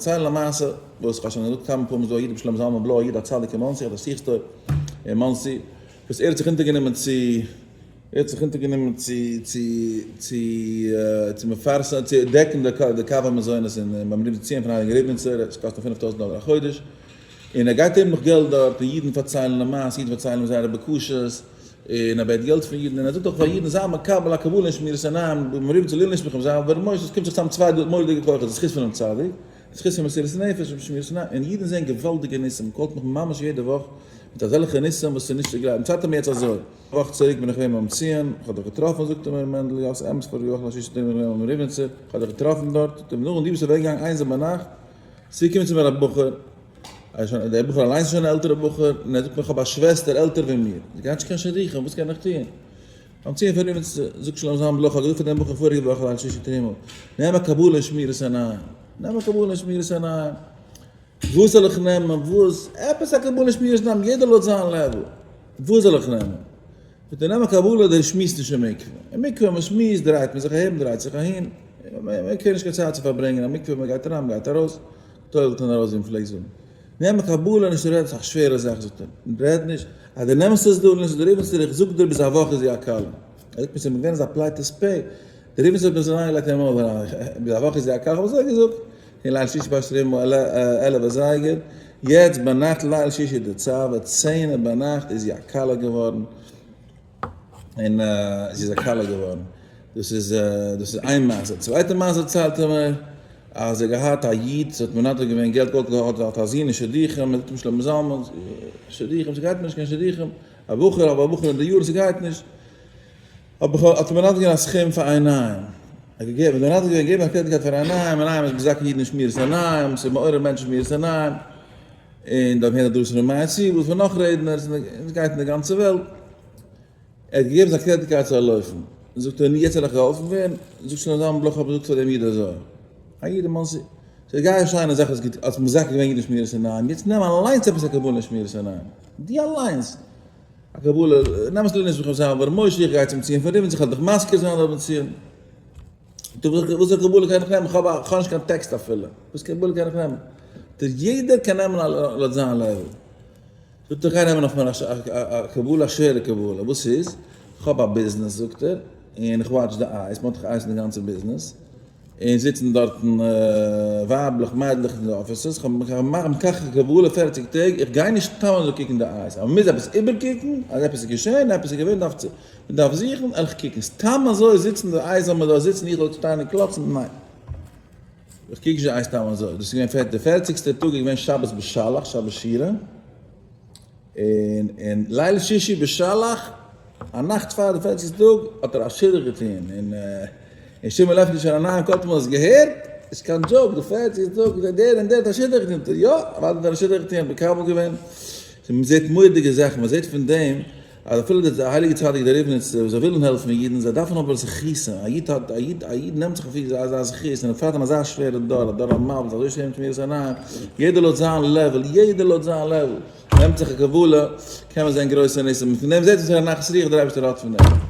דערציילן א מעשה וואס כ'האב שוין געזאגט כמה פעמים, ס'איז דא א איד רבי שלמה זלמן בלוי, א איד א צדיק אין מאנסי, האט א שיך store אין מאנסי, וואס ער האט זיך אונטערגענומען צו, ער האט זיך אונטערגענומען צו, צו, צו, צו מפרסם, צו דעקן די די קו המזונות אין ביים ריבניצער ציון פון הייליגן ריבניצער, עס קאסט אים 5000 דאלער א חודש, און ער גייט אים נאך געלט דארט, און אידן פארציילן אים מעשה, אידן פארציילן אים זייערע בקשות, און ער בעט געלט פון אידן, און ער זאגט אויך פאר אידן, זיי מקבל א קבלה אין שמירת עיניים, ביים ריבניצער לעילוי נשמתכם, זיי ווערן משה, עס קומט זיך צוזאם צוויי מורא'דיגע כוחות, די זכות פונעם צדיק, די זכות פון מסירת נפש און שמירת עיניים, און אידן זעען געוואלדיגע ניסים, מען call ט מיך ממש יעדע וואך מיט אזעלכע ניסים וואס איז נישט צו גלייבן, ציילט ער מיר יעצט אזוי. א וואך צוריק בין איך געווען ביים ציון, איך האב דיך געטראפן, זאגט ער מיר, מענדל, יא ס'איז אמת, פאריגע וואך ליל שישי בין איך געווען ביים ריבניצער, איך האב דיך געטראפן דארט, זאגט ער מיר, נאכדעם דו ביסט אוועקגעגאנגען איינס ביינאכט, צוגעקומען צו מיר א בחור, ער איז שוין, דער בחור אליינס איז שוין א עלטערע בחור, און ער זאגט מיר איך האב א שוועסטער עלטער ווי מיר, זי גייט נישט קיין שידוכים, וואס קען איך טון? ביים ציון פון ריבניץ זאגט שלמה זלמן בלוך, כ'האב געזאגט פאר דעם בחור פאריגע וואך ליל שישי תרומה, נעם א קבלה אין שמירת עיניים, נעם א קבלה אין שמירת עיניים, וואס זאל איך נעמען, וואס, עפעס א קבלה אין שמירת עיניים, יעדער לויט זיין level, וואס זאל איך נעמען? זאגט ער נעם א קבלה, דער שמועסט נישט אין מקווה, אין מקווה מען שמועסט דרייט מען זיך אהער מען דרייט זיך אהין, מען קען נישט קיין צייט צו פארברענגען, א מקווה מען גייט אריין מען גייט ארויס, טובל'ט און ארויס ווי מען פלעגט זאגן. נעם א קבלה נישט צו רעדן, ס'איז א שווערע זאך זאגט ער, רעד נישט, אז דו נעמסט עס דא נישט דער ריבניצער איך זאג דיר ביז א וואך איז זי א כלה. ער זאגט מיר ס'איז מיר געווען אזא פליטת פה, דער ריבניצער האט מיר עס אריינגעלייגט אין מויל אריין, ביז א וואך איז זי א כלה, כ'האב אזוי געזאגט אין ליל שישי פרשת תרומה 11 אזייגער, יעצט ביינאכט ליל שישי תצוה צענע ביינאכט איז זי א כלה געווארן. און זי איז א כלה געווארן. דאס איז דאס איז איין מעשה. צווייטע מעשה דערציילט ער מיר אז ער האט געהאט א איד וואס האט מנדב געווען געלט, גאט האט א זון אין שידוכים, מען זאגט אים שלמה זלמן, שידוכים, ס'גייט מיר נישט קיין שידוכים, א בחור, אבער א בחור אין די יארן, ס'גייט נישט. האב איך האט ער מנדב געווען א סכום פאר עיניים. ער האט געגעבן, מנדב געווען געבן א credit card פאר עיניים, עיניים איז מזכה אידן אין שמירת עיניים, ס'איז מעורר מענטשן שמירת עיניים. און דארף הערן א דרשה פון מאיר סיגעל פון נאך רעדנערס, און עס גייט אין די גאנצע וועלט. ער האט געגעבן זיין credit card צו לויפן. זאגט ער, נו יעצט וועל איך געהאלפן ווערן. זאגט שלמה זלמן בלוך האב געזאגט פאר דעם איד אזוי, א איד אין מאנסי, ס'איז גייער שיינע זאך האסט האסט מזכה געווען אידן שמירת עיניים, יעצט נעם אליינס עפעס א קבלה אין שמירת עיניים. דו אליינס. א קבלה, נעם עס לערן זיך זיין ווארום משה, איך גיי צום ציון פון ריבניץ, איך וועל דיך מזכיר זיין דארט ביים ציון. וואס א קבלה קען איך נעמען? איך האב נישט קיין טעקסט אפילו. וואס קבלה קען איך נעמען? זאגט ער, יעדער קען נעמען לויט זיין level. זאגט ער, איך גיי נעמען אויף מיר א קבלה, א שווערע קבלה. וואס איז? איך האב א ביזנעס, זאגט ער, און איך watch די אייז, מען האט דאך אייז אין די גאנצע ביזנעס, און זיצן דארטן ווייבלעך, מיידלעך אין די offices, איך מאך מקח א קבלה פערציג טעג, איך גיי נישט סתם אזוי קוקן די אייז, אז מען מוז עפעס איבערקוקן, אז עפעס איז געשען, עפעס איז געווען, דארף צו. מען דארף זוכן, ערליך קוקן, סתם אזוי זיצן די אייז זאל מען דארט זיצן איך זאל שטיין און קלאצן, ניין. איך קוק נישט די אייז סתם אזוי, דאס איז געווען פערט די פערציגסטע טאג איז געווען שבת בשלח, שבת שירה, און און ליל שישי בשלח, א נאכט פאר די פערציגסטע טאג, האט ער א שידוך געטון, און און שמעון לעפקאוויטש פון רעננה קאלט אמאל האסט געהערט? נישט קיין joke, די פערציגסטע טאג, דער און דער האט א שידוך געטון, יא, אוודאי האט ער א שידוך געטון, האט מקבל געווען, מען זעט מורא'דיגע זאכן, מען זעט פון דעם אז אפילו די הייליגע צדיק דער ריבניצער וואס זיי ווילן העלפן אידן, זיי דארפן אבער זכותים, א איד האט, א איד, א איד נעמט זיך אויף אזא זכות, און בפרט אין אזא שווערע דור, א דור המבול, אזוי שווער מיט שמירת עיניים, יעדער לויט זיין level, יעדער לויט זיין level, נעמט זיך א קבלה, קען מען זען גרויסע ניסים, און פון דעם זעט מען שוין א נחת רוח דער אייבערשטער האט פון דעם.